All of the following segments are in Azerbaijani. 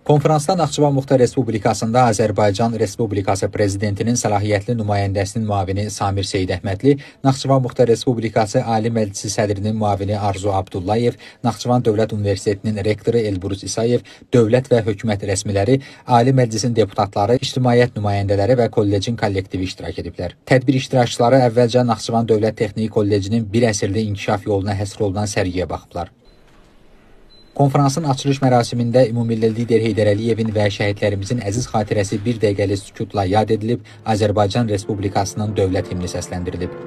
Konfransda Naxçıvan Muxtar Respublikasında Azərbaycan Respublikası Prezidentinin səlahiyyətli nümayəndəsinin müavini Samir Seyidəhmədli, Naxçıvan Muxtar Respublikası Ali Məclisi sədrinin müavini Arzu Abdullayev, Naxçıvan Dövlət Universitetinin rektoru Elbrus İsayev, dövlət və hökumət rəsmiləri, Ali Məclisin deputatları, ictimaiyyət nümayəndələri və kollecin kollektivi iştirak ediblər. Tədbir iştirakçıları əvvəlcə Naxçıvan Dövlət Texniki Kollecinin bir əsrlik inkişaf yoluna həsr olunan sərgiyə baxıblar. Konfransın açılış mərasimində ümummilli lider Heydər Əliyevin və şəhidlərimizin əziz xatirəsi bir dəqiqəlik sükutla yad edilib, Azərbaycan Respublikasının dövlət himni səsləndirilib.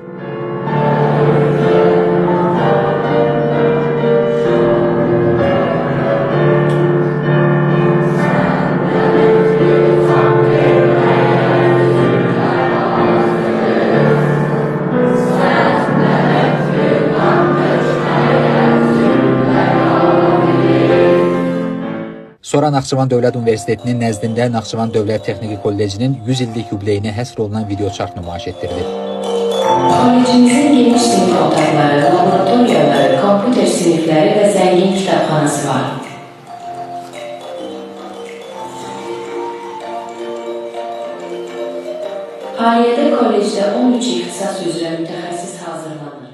Sonra Naxçıvan Dövlət Universitetinin nəzdində Naxçıvan Dövlət Texniki Kollecinin 100 illik yubileyinə həsr olunan videoçarx nümayiş etdirilib. Kollecimizin geniş sinif otaqları, laboratoriyaları, kompüter sinifləri və zəngin kitabxanası var. Payədə kollecdə 13 ixtisas üzrə mütəxəssis hazırlanır.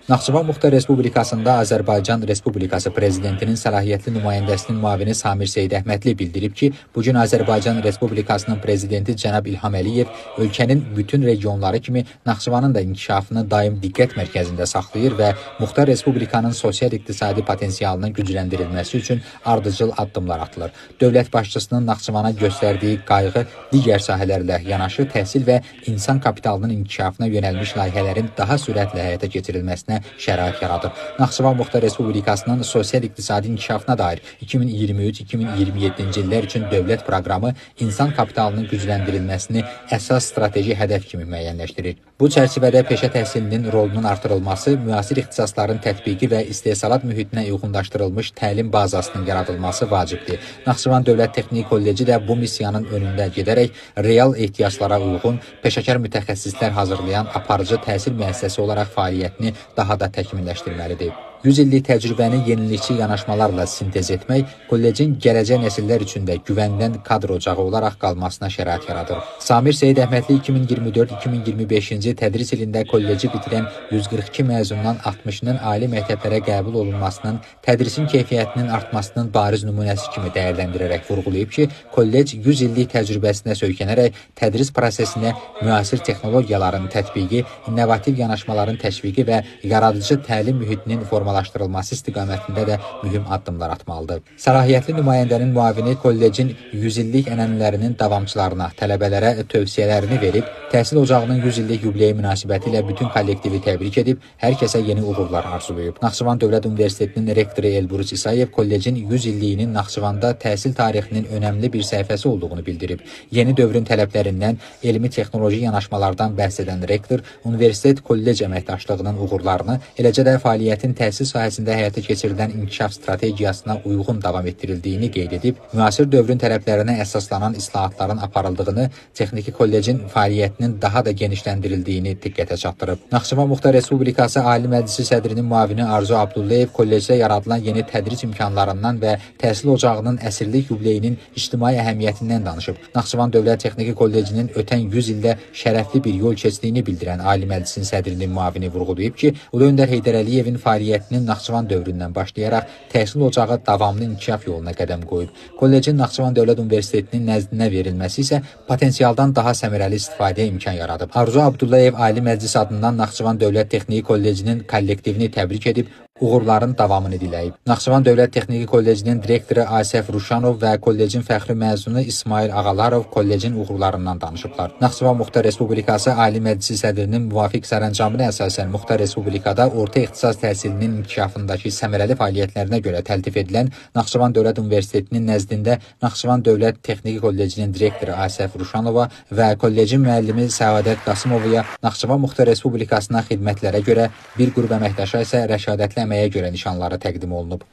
Naxçıvan Muxtar Respublikasında Azərbaycan Respublikası Prezidentinin səlahiyyətli nümayəndəsinin müavini Samir Seyidəhmədli bildirib ki, bugün Azərbaycan Respublikasının Prezidenti cənab İlham Əliyev ölkənin bütün regionları kimi Naxçıvanın da inkişafını daim diqqət mərkəzində saxlayır və Muxtar Respublikanın sosial-iqtisadi potensialının gücləndirilməsi üçün ardıcıl addımlar atılır. Dövlət başçısının Naxçıvana göstərdiyi qayğı digər sahələrlə yanaşı təhsil və insan kapitalının inkişafına yönəlmiş layihələrin daha sürətlə həyata keçirilməsinə şərait yaradır. Naxçıvan Muxtar Respublikasının sosial-iqtisadi inkişafına dair 2023-2027-ci illər üçün dövlət proqramı insan kapitalının gücləndirilməsini əsas strateji hədəf kimi müəyyənləşdirir. Bu çərçivədə peşə təhsilinin rolunun artırılması, müasir ixtisasların tətbiqi və istehsalat mühitinə uyğunlaşdırılmış təlim bazasının yaradılması vacibdir. Naxçıvan Dövlət Texniki Kolleci də bu missiyanın önündə gedərək real ehtiyaclara uyğun peşəkar mütəxəssislər hazırlayan aparıcı təhsil müəssisəsi olaraq fəaliyyətini daha da təkmilləşdirməlidir. 100 illik təcrübəni yenilikçi yanaşmalarla sintez etmək kollecin gələcək nəsillər üçün də güvənilən kadr ocağı olaraq qalmasına şərait yaradır. Samir Seyidəhmədli 2024-2025-ci tədris ilində kolleci bitirən 142 məzundan 60-ının ali məktəblərə qəbul olunmasının tədrisin keyfiyyətinin artmasının bariz nümunəsi kimi dəyərləndirərək vurğulayıb ki, kollec 100 illik təcrübəsinə söykənərək tədris prosesinə müasir texnologiyaların tətbiqi, innovativ yanaşmaların təşviqi və yaradıcı təlim mühitinin formalaşdırılması istiqamətində də mühüm addımlar atmalıdır. Səlahiyyətli nümayəndənin müavini kollecin 100 illik ənənələrinin davamçılarına, tələbələrə tövsiyələrini verib, təhsil ocağının 100 illik yubileyi münasibəti ilə bütün kollektivi təbrik edib, hər kəsə yeni uğurlar arzulayıb. Naxçıvan Dövlət Universitetinin rektoru Elbrus İsayev kollecin 100 illiyinin Naxçıvanda təhsil tarixinin önəmli bir səhifəsi olduğunu bildirib. Yeni dövrün tələblərindən, elmi texnoloji yanaşmalardan bəhs edən rektor, universitet kollec əməkdaşlığının uğurlarını, eləcə də fəaliyyətin təhsil sahəsində həyata keçirilən inkişaf strategiyasına uyğun davam etdirildiyini qeyd edib, müasir dövrün tələblərinə əsaslanan islahatların aparıldığını, texniki kollecin fəaliyyətinin daha da genişləndirildiyini diqqətə çatdırıb. Naxçıvan Muxtar Respublikası Ali Məclisi sədrinin müavini Arzu Abdullayev kollecdə yaradılan yeni tədris imkanlarından və təhsil ocağının əsrlik yubileyinin ictimai əhəmiyyətindən danışıb. Naxçıvan Dövlət Texniki Kollecinin ötən 100 ildə şərəfli bir yol keçdiyini bildirən Ali Məclisin sədrinin müavini vurğulayıb ki, Ulu Öndər Heydər Əliyevin fəaliyyətinin Naxçıvan dövründən başlayaraq təhsil ocağı davamlı inkişaf yoluna qədəm qoyub. Kollecin Naxçıvan Dövlət Universitetinin nəzdinə verilməsi isə potensialdan daha səmərəli istifadəyə imkan yaradıb. Arzu Abdullayev Ali Məclis adından Naxçıvan Dövlət Texniki Kollecinin kollektivini təbrik edib, uğurların davamını diləyib. Naxçıvan Dövlət Texniki Kollecinin direktoru Asəf Ruşanov və kollecin fəxri məzunu İsmail Ağalarov kollecin uğurlarından danışıblar. Naxçıvan Muxtar Respublikası Ali Məclisi sədrinin müvafiq sərəncamına əsasən Muxtar Respublikada orta ixtisas təhsilinin inkişafındakı səmərəli fəaliyyətlərinə görə təltif edilən Naxçıvan Dövlət Universitetinin nəzdində Naxçıvan Dövlət Texniki Kollecinin direktoru Asəf Ruşanova və kollecin müəllimi Səadət Qasımovaya Naxçıvan Muxtar Respublikasına xidmətlərə görə bir qrup əməkdaşa isə rəşadətli əməyə görə nişanları təqdim olunub.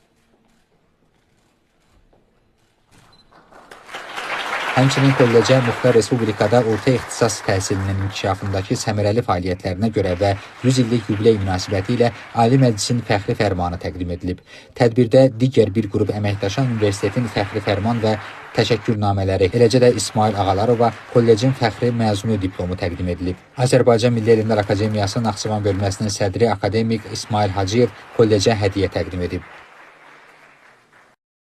Həmçinin kollecə Muxtar Respublikada orta ixtisas təhsilinin inkişafındakı səmərəli fəaliyyətlərinə görə və 100 illik yubiley münasibəti ilə Ali Məclisin fəxri fərmanı təqdim edilib. Tədbirdə digər bir qrup əməkdaşa universitetin fəxri fərman və təşəkkürnamələri, eləcə də İsmail Ağalarova kollecin fəxri məzunu diplomu təqdim edilib. Azərbaycan Milli Elmlər Akademiyası Naxçıvan bölməsinin sədri akademik İsmail Hacıyev kollecə hədiyyə təqdim edib.